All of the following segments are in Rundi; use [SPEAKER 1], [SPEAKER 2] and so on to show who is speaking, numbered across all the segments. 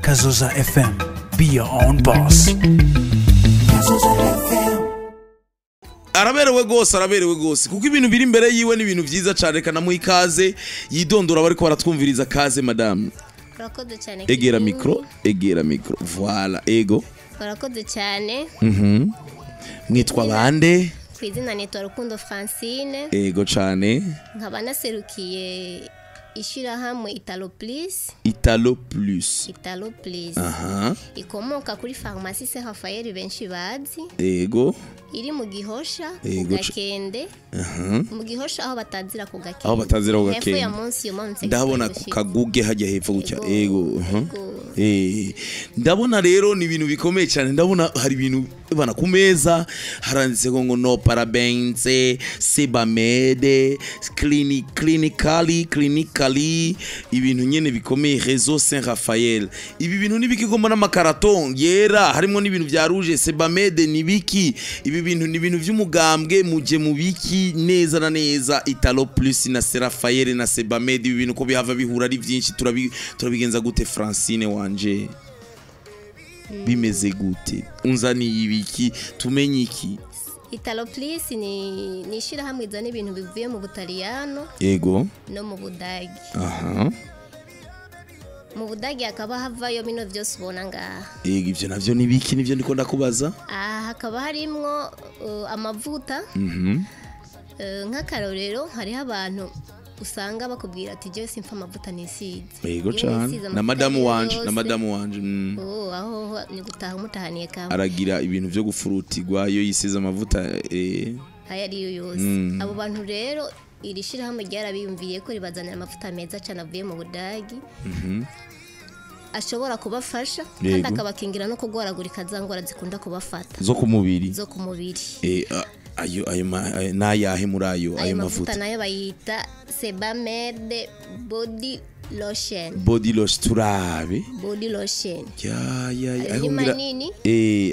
[SPEAKER 1] Kazoza FM. Be your own boss.
[SPEAKER 2] Araberewe gose, araberewe gose, kuko ibintu biri imbere yiwe ni ibintu vyiza cane. Kanamuha ikaze, yidondora bariko baratwumviriza. Kaze, madame.
[SPEAKER 3] Urakoze cyane.
[SPEAKER 2] Egera
[SPEAKER 3] Kigingi.
[SPEAKER 2] Micro, egera micro, voilà, ego.
[SPEAKER 3] Urakoze cyane.
[SPEAKER 2] Mwitwa bande?
[SPEAKER 3] Ku izina nitwa Rukundo Francine.
[SPEAKER 2] Ego cane.
[SPEAKER 3] Nkaba naserukiye ishyirahamwe Italo Plus.
[SPEAKER 2] Italo Plus.
[SPEAKER 3] Italo Plus ikomoka kuri Farumasi Saint Raphael benshi bazi, iri mu Gihosha ku Gakende, mu Gihosha aho batazira ku Gakende.
[SPEAKER 2] Aho batazira ku
[SPEAKER 3] Hepfo
[SPEAKER 2] Gakende.
[SPEAKER 3] ya munsi umanutse
[SPEAKER 2] Ndabona ku
[SPEAKER 3] gushika.
[SPEAKER 2] Kaguge hajya hepfo gutya.
[SPEAKER 3] Ego.
[SPEAKER 2] Ego.
[SPEAKER 3] Ego.
[SPEAKER 2] Ndabona rero ni ibintu bikomeye cyane. Ndabona hari ibintu bana ku meza, haranditse ngo no parabens, Sebamed, clinically, ibintu nyene bikomeye, Réseau Saint Raphaël. Ibi bintu nibiki ko mbona amakaraton yera harimo n'ibintu vya rouge? Sebamed nibiki? Ibi bintu ni ibintu vy'umugambwe muje mubiki neza na neza? Italo Plus na Saint Raphaël na Sebamed, ibi bintu ko bihava bihura ari vyinshi, turabigenza gute, Francine wanje? Bimeze gute? Unzaniye ibiki? Tumenye iki?
[SPEAKER 3] Italo Plus ni ishyirahamwe izana ibintu bivuye mu Butaliyano no mu Budagi. Mu Budagi hakaba havayo bino byose ubona ngaha.
[SPEAKER 2] Ego, ivyo navyo nibiki? Nivyo ndiko ndakubaza.
[SPEAKER 3] Aha hakaba harimwo amavuta. Nk'akarorero, hariho abantu usanga bakubwira ati: "Jewe simfa amavuta nisize."
[SPEAKER 2] Yego
[SPEAKER 3] Iyo
[SPEAKER 2] cane.
[SPEAKER 3] nisize
[SPEAKER 2] Na
[SPEAKER 3] amavuta
[SPEAKER 2] madamu
[SPEAKER 3] ayo
[SPEAKER 2] wanje na
[SPEAKER 3] yose,
[SPEAKER 2] madamu wanje.
[SPEAKER 3] Oh, aho ni gutaha umutahaniye kamwe.
[SPEAKER 2] Aragira ibintu vyo gufurutirwa iyo yisize amavuta.
[SPEAKER 3] Ayo ariyo yose. Abo bantu rero iri shirahamwe ryarabiyumviye ko ribazanira amavuta meza cyane avuye mu Budagi, ashobora kubafasha kandi akabakingira no kurwaragurika za ndwara zikunda kubafata
[SPEAKER 2] zo ku mubiri.
[SPEAKER 3] Zo ku mubiri.
[SPEAKER 2] Ayo n'ayahe muri ayo
[SPEAKER 3] ayo mavuta
[SPEAKER 2] mavuta?
[SPEAKER 3] Nayo bayita Sebamed body lotion.
[SPEAKER 2] Body lotion, turabe.
[SPEAKER 3] Body lotion.
[SPEAKER 2] Ya.
[SPEAKER 3] Ni
[SPEAKER 2] Ariko ngira
[SPEAKER 3] manini.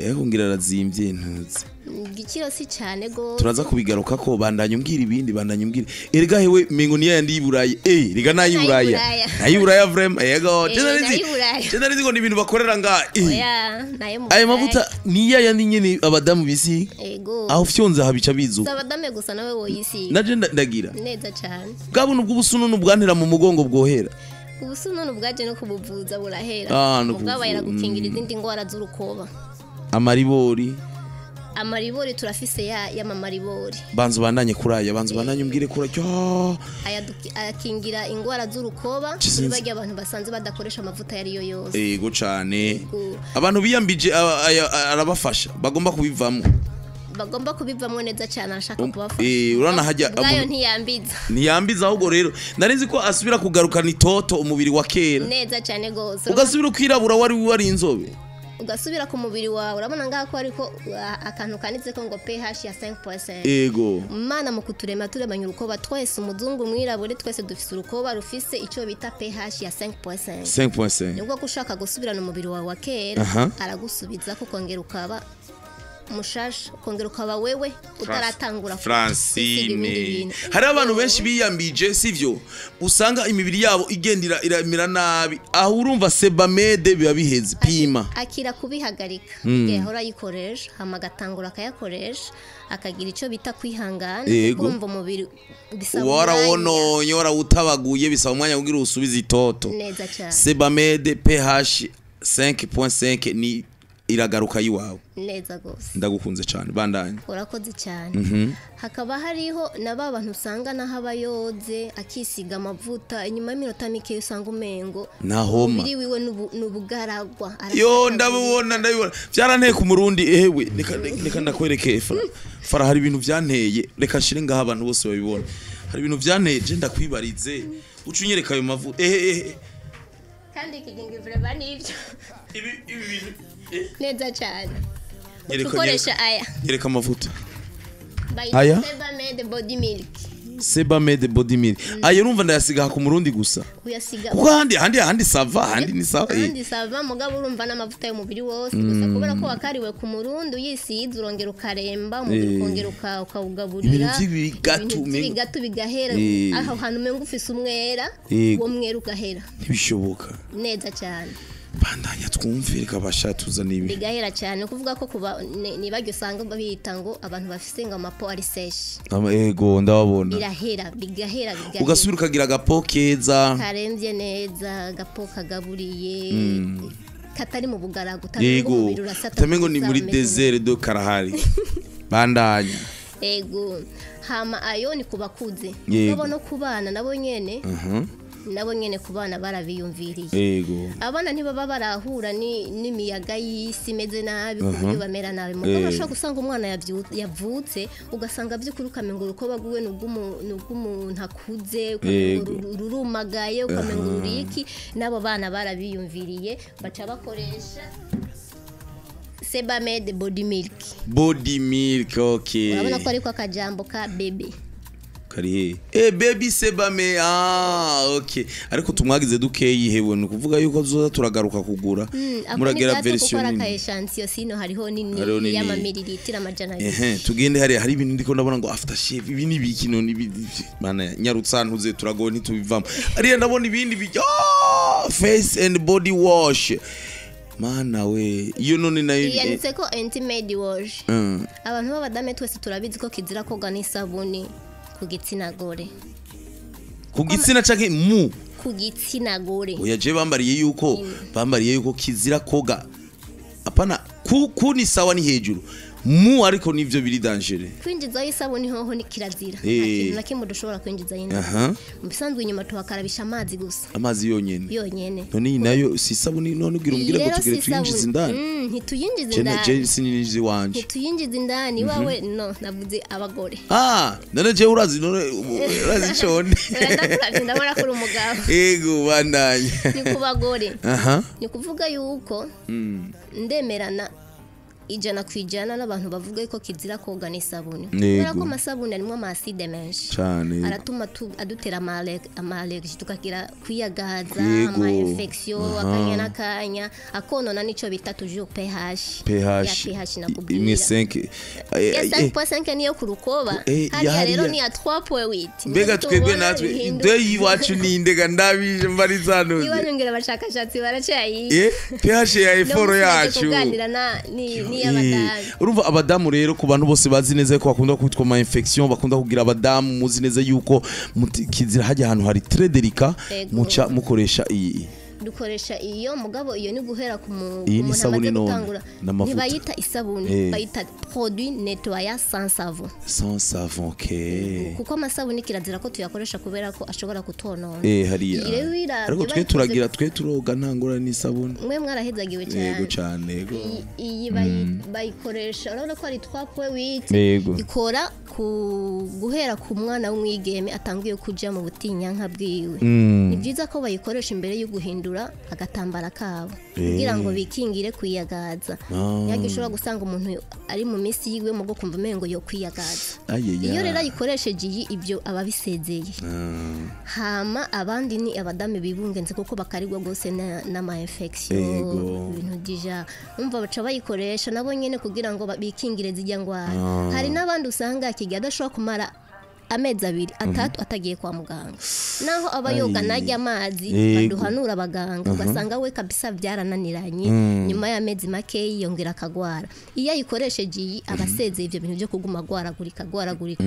[SPEAKER 2] Ariko ngira arazimvye, ntuzi.
[SPEAKER 3] Igiciro si cyane gose.
[SPEAKER 2] Turaza kubigaruka ko. Bandanya umbwira ibindi, bandanya umbwira. Erega hewe, mengo niya yandi y'Iburaya, rega n'ay'Iburaya.
[SPEAKER 3] N'ay'Iburaya.
[SPEAKER 2] N'ay'Iburaya vraiment, ego.
[SPEAKER 3] N'ay'Iburaya.
[SPEAKER 2] Je narizi ngo ni ibintu bakorera nga.
[SPEAKER 3] Oya, nayo mu
[SPEAKER 2] Ayo
[SPEAKER 3] Budagi.
[SPEAKER 2] mavuta niya yandi nyene abadamu bisi?
[SPEAKER 3] Ego.
[SPEAKER 2] Aho fyonze habica bizu.
[SPEAKER 3] Si abadame gusa, nawe woyisiga.
[SPEAKER 2] Naje ndagira.
[SPEAKER 3] Neza cyane.
[SPEAKER 2] Bwa buntu bw'ubusununu bwantera mu mugongo bwohera?
[SPEAKER 3] Ubusununu bwaje no kubuvuza, burahera.
[SPEAKER 2] Ah, no
[SPEAKER 3] mugabo
[SPEAKER 2] kubuvuza.
[SPEAKER 3] Yaragukingira izindi ndwara z'urukoba.
[SPEAKER 2] Amaribori.
[SPEAKER 3] Amaribori turafise ya y'amamaribori.
[SPEAKER 2] Banza ubandanye kuri aya, banza ubandanye umbwire kuri ayo.
[SPEAKER 3] Ayakingira indwara z'urukoba
[SPEAKER 2] Sinzi.
[SPEAKER 3] kuri barya abantu basanzwe badakoresha amavuta ayo ariyo yose.
[SPEAKER 2] Ego cane.
[SPEAKER 3] Ego.
[SPEAKER 2] Abantu biyambije arabafasha bagomba kubivamo.
[SPEAKER 3] Bagomba kubivamo neza cyane, arashaka kubafasha.
[SPEAKER 2] Urabona hajya
[SPEAKER 3] Ubwayo ntiyambiza.
[SPEAKER 2] Ntiyambiza, ahubwo rero nari nzi ko asubira kugarukana itoto, umubiri wa kera.
[SPEAKER 3] Neza cyane gose.
[SPEAKER 2] Ugasubira ukirabura, wari inzobe.
[SPEAKER 3] Ugasubira ku mubiri wawe. Urabona ngaha ko ariko akantu kanditse ko ngo pH ya 5%. Mana mu kuturema, turemanye urukoba twese, umuzungu, umwirabure, twese dufise urukoba rufise icyo bita pH ya 5.5.
[SPEAKER 2] 5.5.
[SPEAKER 3] Nibwo ko ushaka gusubirana umubiri wawe wa kera, aragusubiza ukongera ukaba mushasha, ukongera ukaba wewe utaratangura kwisiga ibindi
[SPEAKER 2] Francine,
[SPEAKER 3] bintu.
[SPEAKER 2] hari abantu benshi biyambije, sivyo? Usanga imibiri yabo igendera iramera nabi. Aho urumva Sebamed biba biheze, pima.
[SPEAKER 3] Akira kubihagarika igihe ahora ayikoresha, hama agatangura akayakoresha, akagira icyo bita kwihangana. Kumva umubiri bisaba umwanya.
[SPEAKER 2] Warawononye, warawutabaguye, bisaba umwanya kugira usubize itoto.
[SPEAKER 3] Neza cyane.
[SPEAKER 2] Sebamed pH 5.5 ni iragaruka yiwawe.
[SPEAKER 3] Neza gose.
[SPEAKER 2] Ndagukunze cyane, bandanye.
[SPEAKER 3] Urakoze cyane. Hakaba hariho na ba bantu usanga naho aba yoze, akisiga amavuta, inyuma y'iminota mike usanga umengo
[SPEAKER 2] Nahoma.
[SPEAKER 3] umubiri wiwe n'ubugaragwa.
[SPEAKER 2] Yo, ndabibona, ndabibona, byaranteye ku Murundi. Ehewe, reka ndakwereke, Fara. Fara, hari ibintu byanteye, reka nshire ngaha abantu bose babibona. Hari ibintu byanteye. Je ndakwibarize, uca unyereka ayo mavuta, ehe ehe.
[SPEAKER 3] Kandi ikigingi vraiment nivyo.
[SPEAKER 2] Ibi bintu.
[SPEAKER 3] Neza cyane.
[SPEAKER 2] Nyereka.
[SPEAKER 3] Ukoresha aya.
[SPEAKER 2] Nyereka amavuta.
[SPEAKER 3] Bayita
[SPEAKER 2] Aya?
[SPEAKER 3] Sebamed body milk.
[SPEAKER 2] Sebamed body milk, ayo urumva ndayasiga ku Murundi gusa?
[SPEAKER 3] Uyasiga.
[SPEAKER 2] Kuko ahandi ça va, ahandi ni sawa.
[SPEAKER 3] Ahandi ça va, mugabo urumva n'amavuta y'umubiri wose gusa, kubera ko wakariwe ku Murundi, uyisize urongera ukaremba umubiri, ukongera ukawugaburira.
[SPEAKER 2] Ibintu vy'ibigatu.
[SPEAKER 3] Ibintu vy'ibigatu bigahera. Aho hantu umenga ufise umwera, uwo mwera ugahera.
[SPEAKER 2] Ntibishoboka.
[SPEAKER 3] Neza cyane.
[SPEAKER 2] Bandanya twumve, reka bashatuza nibi.
[SPEAKER 3] Bigahera cyane, kuvuga ko kuba nibajya usanga bita ngo abantu bafise ngo amapeau ari sèche.
[SPEAKER 2] Ego, ndababona.
[SPEAKER 3] Birahera, bigahera, bigahera.
[SPEAKER 2] Ugasubira ukagira agapeau keza.
[SPEAKER 3] Karemvye neza, agapeau kagaburiye, katari mu bugaragu, utamengo umubiri urasata.
[SPEAKER 2] Utamengo ni
[SPEAKER 3] Gusa
[SPEAKER 2] muri
[SPEAKER 3] umeze
[SPEAKER 2] désert de Kalahari. Bandanya.
[SPEAKER 3] Ego, hama ayo ni ku bakuze. Nabo no ku bana nabo nyene, nabo nyene ku bana barabiyumviriye. Abana ntibaba barahura n'imiyaga y'isi imeze nabi ku buryo bamera nabi. Mugabo urashobora gusanga umwana yavutse, ugasanga by'ukuri ukamenga urukoba rwiwe ni ubw'umuntu akuze, ukamenga rurumagaye, ukamenga ruriki. N'abo bana barabiyumviriye, baca bakoresha Sebamed Body Milk.
[SPEAKER 2] Body Milk, okay.
[SPEAKER 3] Urabona ko ariko akajambo ka bébé.
[SPEAKER 2] Kari he? Baby Sebame. Ah, okay. Ariko tumwagize dukeyi hewe, ni ukuvuga yuko tuzoza turagaruka kugura.
[SPEAKER 3] Ako
[SPEAKER 2] Muragira
[SPEAKER 3] ni gato kuko
[SPEAKER 2] version
[SPEAKER 3] ari
[SPEAKER 2] nini.
[SPEAKER 3] aka échantillon, sino hariho nini
[SPEAKER 2] Hariho nini.
[SPEAKER 3] y'amamililitiro 200.
[SPEAKER 2] Ehe, tugende hariya hari ibintu ndiko ndabona ngo after shave. Ibi ni ibiki none? Ibi mana ya nyarutsa, ntuze turagowe, ntitubivamo. Ariya ndabona ibindi bi, oh, face and body wash. Mana we, iyo none nayo
[SPEAKER 3] Yanditse ko intimate wash. Abantu b'abadame twese turabizi ko kizira koga n'isabuni ku gitsina gore.
[SPEAKER 2] Ku gitsina canke mu
[SPEAKER 3] Ku gitsina gore.
[SPEAKER 2] Oya, je bambariye yuko kizira koga, apana ku ni sawa, ni hejuru mu, ariko nivyo biri dangereux.
[SPEAKER 3] Kwinjizayo isabuni hoho ni kirazira. Nta kintu na kimwe dushobora kwinjizayo indani. Mu bisanzwe inyuma tuhakarabisha amazi gusa.
[SPEAKER 2] Amazi yonyene?
[SPEAKER 3] Yonyene.
[SPEAKER 2] None iyi nayo si isabuni? None ugira umbwire ngo
[SPEAKER 3] Rero
[SPEAKER 2] tugire
[SPEAKER 3] si
[SPEAKER 2] tuyinjize
[SPEAKER 3] isabuni.
[SPEAKER 2] indani?
[SPEAKER 3] Ntituyinjize
[SPEAKER 2] Je
[SPEAKER 3] indani.
[SPEAKER 2] je sininjize iwanje.
[SPEAKER 3] Ntituyinjize indani iwawe, no, navuze abagore.
[SPEAKER 2] Ah, none je urazi, none urazi cone.
[SPEAKER 3] Oya, ndakuravye ndabona ko uri umugabo.
[SPEAKER 2] Ego, bandanye.
[SPEAKER 3] Ni ku bagore. Ni kuvuga yuko ndemerana 100% n'abantu bavuga ko kizira koga n'isabuni, kubera ko amasabuni arimo ama acides menshi. Aratuma adutera ama allergies, tukagira kwiyagaza, ama infection akanya n'akanya, akonona n'ico bita toujours pH.
[SPEAKER 2] pH.
[SPEAKER 3] Ya pH nakubwira.
[SPEAKER 2] Imwe 5.
[SPEAKER 3] Ya 5.5 niyo ku rukoba. Hariya rero
[SPEAKER 2] ya hariya.
[SPEAKER 3] Ni ya 3.8.
[SPEAKER 2] Mbega twebwe natwe de yiwacu ni indega ndabije mbarizano.
[SPEAKER 3] Iwanyu ngira abashakashatsi baracayi.
[SPEAKER 2] pH ya effort yacu.
[SPEAKER 3] Kuganira na ni y'abadamu.
[SPEAKER 2] Urumva abadamu rero, ku bantu bose bazi neza ko bakunda kwitwa ama infection, bakunda kugira abadamu, muzi neza yuko kizira hajya ahantu hari très délicat. Muca mukoresha iyi.
[SPEAKER 3] Dukoresha iyo, mugabo iyo ni guhera ku
[SPEAKER 2] Iyi ni
[SPEAKER 3] muntu
[SPEAKER 2] isabuni
[SPEAKER 3] amaze
[SPEAKER 2] none,
[SPEAKER 3] gutangura.
[SPEAKER 2] n'amavuta.
[SPEAKER 3] Ntibayita isabuni, bayita produit nettoyant sans savon.
[SPEAKER 2] Sans savon, okay.
[SPEAKER 3] Kuko amasabuni kirazira ko tuyakoresha, kubera ko ashobora kutonona.
[SPEAKER 2] Hariya.
[SPEAKER 3] Iyi rero uyiravye
[SPEAKER 2] Ariko twe turagira, twe turoga, nta ngorane n'isabuni.
[SPEAKER 3] Mwe mwarahezagiwe
[SPEAKER 2] Yego
[SPEAKER 3] cyane.
[SPEAKER 2] Cyane, yego.
[SPEAKER 3] Iyi bayikoresha, urabona ko ari 3.8. Ikora ku guhera ku mwana w'umwigeme atangiye kuja mu butinyanka bwiwe. Ni byiza ko bayikoresha imbere yo guhindura agatambara kabo, kugira ngo bikingire kwiyagaza. Ntabwo ushobora gusanga umuntu ari mu minsi yiwe mu bwo kumva umengo yo kwiyagaza.
[SPEAKER 2] Ayeya.
[SPEAKER 3] Iyo rero ayikoresheje iyi, ibyo aba abisezeye. Hama abandi ni abadamu bibungenze, kuko bakarirwa rwose n'ama infection, ibintu dija umva, baca bayikoresha nabo nyene kugira ngo bikingire zijya ngwara. Hari n'abandi usanga akiga adashobora kumara amezi 2, 3 atagiye kwa muganga, naho aba yoga najya amazi baduhanura abaganga, ugasanga we kabisa byarananiranye. Nyuma y'amezi make yongera akagwara. Iyo ayikoresheje iyi, aba asezeye ibyo bintu byo kuguma agwaragurika, agwaragurika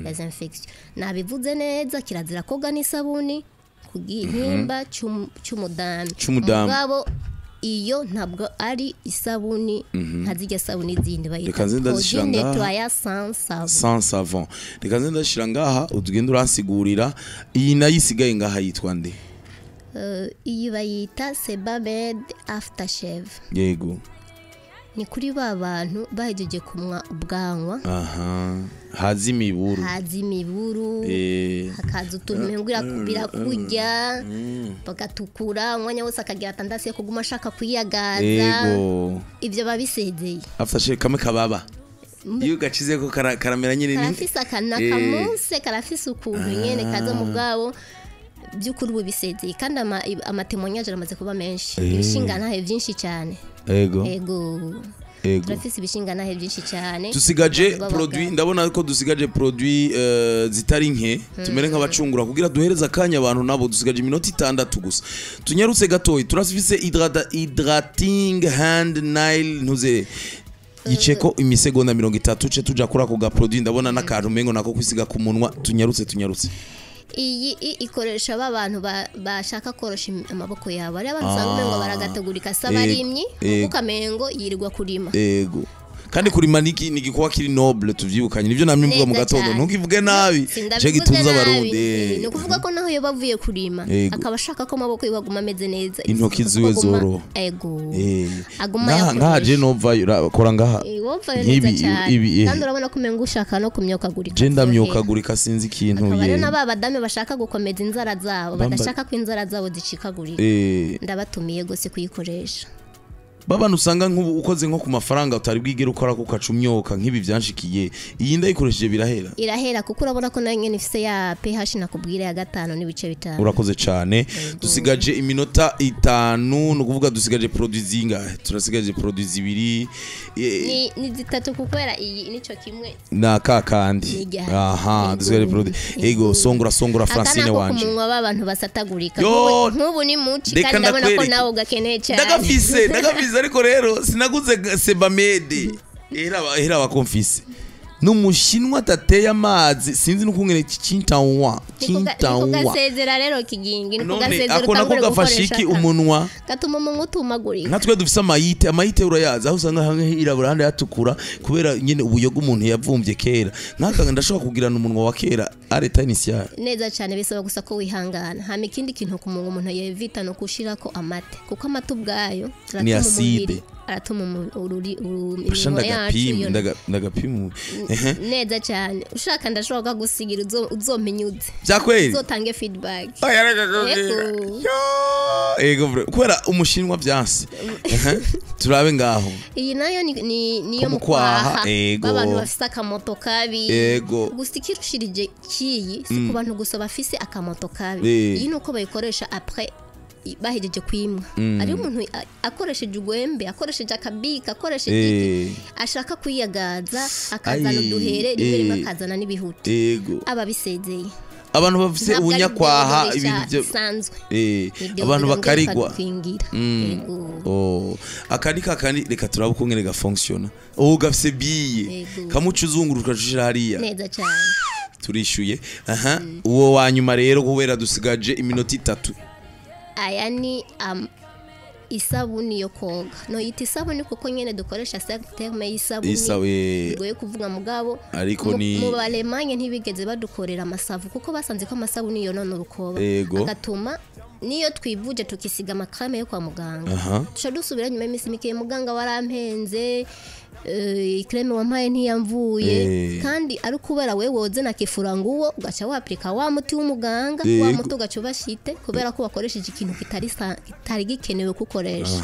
[SPEAKER 3] les infections. Nabivuze neza, kirazira koga n'isabuni ku gihimba cy'umudamu.
[SPEAKER 2] C'umudamu.
[SPEAKER 3] Mugabo iyo ntabwo ari isabuni nka zirya sabuni zindi, bayita
[SPEAKER 2] Reka nze ndazishira
[SPEAKER 3] produit
[SPEAKER 2] ngaha.
[SPEAKER 3] nettoyant sans savon.
[SPEAKER 2] Sans savon. Reka nze ndashira ngaha, utugenda uransigurira. Iyi nayo isigaye ngaha yitwa nde?
[SPEAKER 3] Iyi bayita Sebamed Aftershave. Ni kuri ba bantu bahejeje kumwa ubwanwa,
[SPEAKER 2] Aha, haza imiburu.
[SPEAKER 3] Haza imiburu, hakaza utuntu umengo birakurya, bagatukura umwanya wose, akagira tendance yo kuguma ashaka kwiyagaza. Ibyo babisezeye.
[SPEAKER 2] Aftershave kamwe kababa, iyo gacizeko karamera nyine ni
[SPEAKER 3] Karafise akana kamunsi, karafise ukuntu nyene kaza mu bwabo. By'ukuri ubu bisezeye, kandi amatémoignages aramaze kuba menshi, ibishingantahe byinshi cyane. Ego. Turafise ibishinganahe byinshi cyane.
[SPEAKER 2] Dusigaje produit, ndabona ko dusigaje produit zitari nke, tumere nk'abacungura kugira duhereza akanya abantu nabo. Dusigaje iminota 6 gusa, tunyarutse gatoyi. Turafise hydrating hand nail, ntuze yiceko imisegonda 30 ce tuja kuri ako ga produit. Ndabona n'akantu mengo nako kwisiga ku munwa. Tunyarutse.
[SPEAKER 3] Iyi ikoresha ba bantu bashaka korosha amaboko yabo. Ari abantu usanga umengo baragategurika sabarimyi, ukamengo yirirwa kurima.
[SPEAKER 2] Yego, kandi kurima ni igikorwa kiri noble, tuvyibukanye. Nivyo namye mvuga mu gatondo, ntukivuge nabi je gitunza abarundi.
[SPEAKER 3] Ni ukuvuga ko naho yo bavuye kurima akaba ashaka ko amaboko yiwe aguma ameze neza,
[SPEAKER 2] intoki ziwe zoroha.
[SPEAKER 3] Ego, aguma yakoresha.
[SPEAKER 2] Ngaha je nova kora ngaha
[SPEAKER 3] nkibi ibi, kandi urabona ko umengo ushaka no kumyokagurika.
[SPEAKER 2] Je ndamyokagurika sinzi ikintu
[SPEAKER 3] ye. Akaba naba badame bashaka gukomeza inzara zabo, badashaka ko inzara zabo zicikagurika, ndabatumiye gose kuyikoresha.
[SPEAKER 2] Baba nusanga nk'ubu ukoze nko ku mafaranga utari bwigere ukora ko kacumyoka nk'ibi byanshikiye, iyi ndayikoresheje birahera.
[SPEAKER 3] Irahera kuko urabona ko nayo nyene ifise ya pH nakubwira ya 5.5.
[SPEAKER 2] Urakoze cyane. Dusigaje iminota 5, no kuvuga dusigaje produit zingahe? Turasigaje produit zibiri.
[SPEAKER 3] Ni zitatu kukwera iyi nico kimwe
[SPEAKER 2] na kakandi. Aha, dusigaje produit. Ego, songora Francine wanje.
[SPEAKER 3] Akana ko abantu basatagurika. Nk'ubu ni muci kandi ndabona ko nawe ugakeneye cyane.
[SPEAKER 2] Ndagafise ariko rero sinaguze Sebamede. Era bakomfise n'umushinwa atateye amazi, sinzi n'ukungene cintanwa.
[SPEAKER 3] Nikugasezera rero kigingi, nikugasezera
[SPEAKER 2] utangure gukoresha iki umunwa
[SPEAKER 3] gatuma umunwa utumagurika.
[SPEAKER 2] Natwe dufise amayite urayazi aho usanga hamwe irabura handi yatukura kubera nyene ubuyoga umuntu yavumvye kera. Nkaka ndashobora kugirana umunwa wa kera areta initial
[SPEAKER 3] neza cyane, bisaba gusa ko wihangana. Hama ikindi kintu ku munwa umuntu yevita no kushirako amate, kuko amate ubwayo
[SPEAKER 2] ni acide,
[SPEAKER 3] aratuma ururi iminwa yacu.
[SPEAKER 2] Ndagapima
[SPEAKER 3] neza cyane. Ushaka ndashobora gusigira uzomenyuze
[SPEAKER 2] byakweri,
[SPEAKER 3] uzotange feedback.
[SPEAKER 2] Ego kubera umushinwa byanse. Turabe ngaho.
[SPEAKER 3] Iyi nayo ni niyo mu kwaha abantu bafise akamoto kabi. Gusa ikirushirije kiyi si ku bantu gusa bafise akamoto kabi, iyi nuko bayikoresha après bahejeje kwimwa. Ari umuntu akoresheje ugwembe, akoresheje akabika, akoresheje iki, ashaka kwiyagaza akazana uduhere rimwe rimwe akazana n'ibihuti. Aba bisezeye
[SPEAKER 2] abantu bafise ubunyakwaha ibintu
[SPEAKER 3] bisanzwe,
[SPEAKER 2] abantu bakarigwa. Akandi kakandi reka turabe uko ngene gafonctiona. Gafise biye kamuca uzunguruka ushira hariya
[SPEAKER 3] neza cyane.
[SPEAKER 2] Turishuye. Aha, uwo wanyuma rero kubera dusigaje iminota 3.
[SPEAKER 3] Aya ni isabuni yo koga. No yita isabuni kuko nyene dukoresha terme y'isabuni. Bigoye kuvuga mugabo.
[SPEAKER 2] Ariko ni
[SPEAKER 3] mu Balemanye ntibigeze badukorera amasavu kuko basanze ko amasabuni yonona urukoba. Agatuma niyo twivuje tukisiga amakreme yo kwa muganga. Tuca dusubira nyuma y'imisi mike, muganga warampenze, ikreme wampaye ntiyamvuye, kandi ari kubera we woze na kifura nguwo ugaca waplika wa muti w'umuganga, wa muti ugaca ubashite kubera ko wakoresheje ikintu kitari gikenewe kukoresha.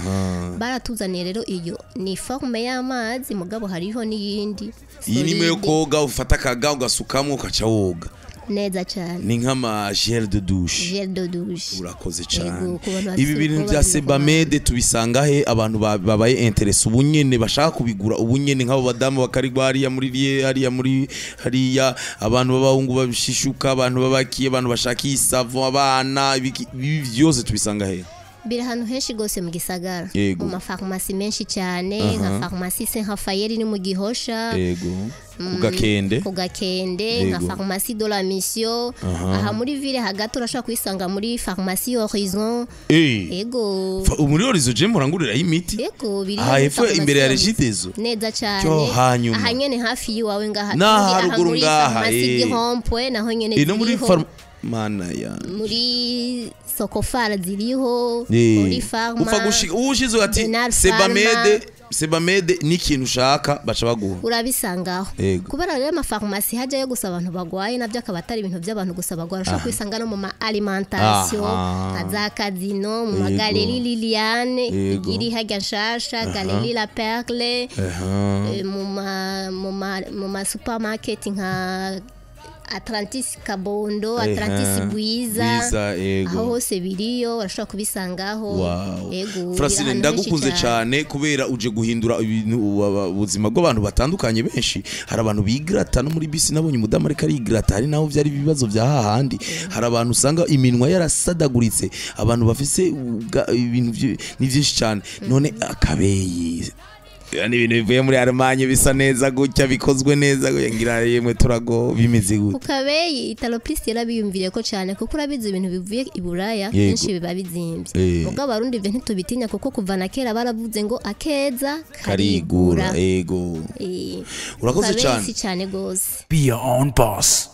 [SPEAKER 3] Baratuzaniye rero iyo ni forme y'amazi, mugabo hariho n'iyindi.
[SPEAKER 2] Iyi ni yo koga, ufata kaga ugasukamo ugaca woga
[SPEAKER 3] neza cyane.
[SPEAKER 2] Ni nk'ama gel de douche.
[SPEAKER 3] Gel de douche.
[SPEAKER 2] Urakoze cyane. Ibi bintu bya Sebamede tubisanga he abantu babaye interesse ubunyene bashaka kubigura ubunyene, nk'abo badamu bakarigwa hariya muri hariya muri hariya, abantu babahungu babishishuka, abantu babakiye, abantu bashaka isavo, abana, ibi byose tubisanga he?
[SPEAKER 3] Biri ahantu henshi gose mu gisagara, mu mafarumasi menshi cyane, nka farumasi Saint Raphael ni mu Gihosha.
[SPEAKER 2] Ku
[SPEAKER 3] Gakende, nka farumasi de la Mission. Aha muri ville hagati urashobora kuyisanga muri farumasi Horizon. Ego,
[SPEAKER 2] muri Horizon je murangurira imiti.
[SPEAKER 3] Ego, biri
[SPEAKER 2] aha hepfo imbere ya Regideso
[SPEAKER 3] neza cyane. Aha nyene hafi yiwawe ngaha,
[SPEAKER 2] aha ruguru ngaha
[SPEAKER 3] farumasi Gihompwe naho nyene
[SPEAKER 2] no muri mana ya
[SPEAKER 3] muri Sokofara ziriho, muri farma
[SPEAKER 2] upfa gushika ushize ati Sebamede ni ikintu ushaka baca baguha,
[SPEAKER 3] urabisangaho. Kubera rero ama farumasi hajyayo gusa abantu bagwaye, nabyo akaba atari ibintu by'abantu gusa bagwara, ushobora kwisanga no mu ma alimentation nka za Casino, mu ma Galerie Liliane iri hajya nshasha, Galerie La Perle, mu ma supermarket nka Atlantis Kabondo, Atlantis Bwiza.
[SPEAKER 2] Bwiza, yego.
[SPEAKER 3] Aho hose biriyo, urashobora kubisangaho.
[SPEAKER 2] Wow.
[SPEAKER 3] Yego, biri
[SPEAKER 2] Francine,
[SPEAKER 3] ahantu
[SPEAKER 2] ndagukunze
[SPEAKER 3] henshi.
[SPEAKER 2] Cyane kubera uje guhindura ibintu, ubuzima bw'abantu batandukanye benshi. Hari abantu bigrata no muri bisi, nabonye umudamu ariko arigrata, hari naho byari ibibazo bya hahandi. Hari abantu usanga iminwa yarasadaguritse, abantu bafise ibintu ni byinshi cyane. None akabeyi ni ibintu bivuye muri Allemagne, bisa neza gutya, bikozwe neza gutya, ngira yemwe turago bimeze gute?
[SPEAKER 3] Kukabeyi Italo Plus yarabiyumviriye ko cyane, kuko urabizi ibintu bivuye i Buraya kenshi biba bizimbye. Mugabo Abarundi ivyo ntitubitinya, kuko kuva na kera baravuze ngo akeza
[SPEAKER 2] karigura.
[SPEAKER 3] Karigura.
[SPEAKER 2] Ego. Urakoze
[SPEAKER 3] Kukabeyi
[SPEAKER 2] cane.
[SPEAKER 3] si cyane gose.
[SPEAKER 1] Be your own boss.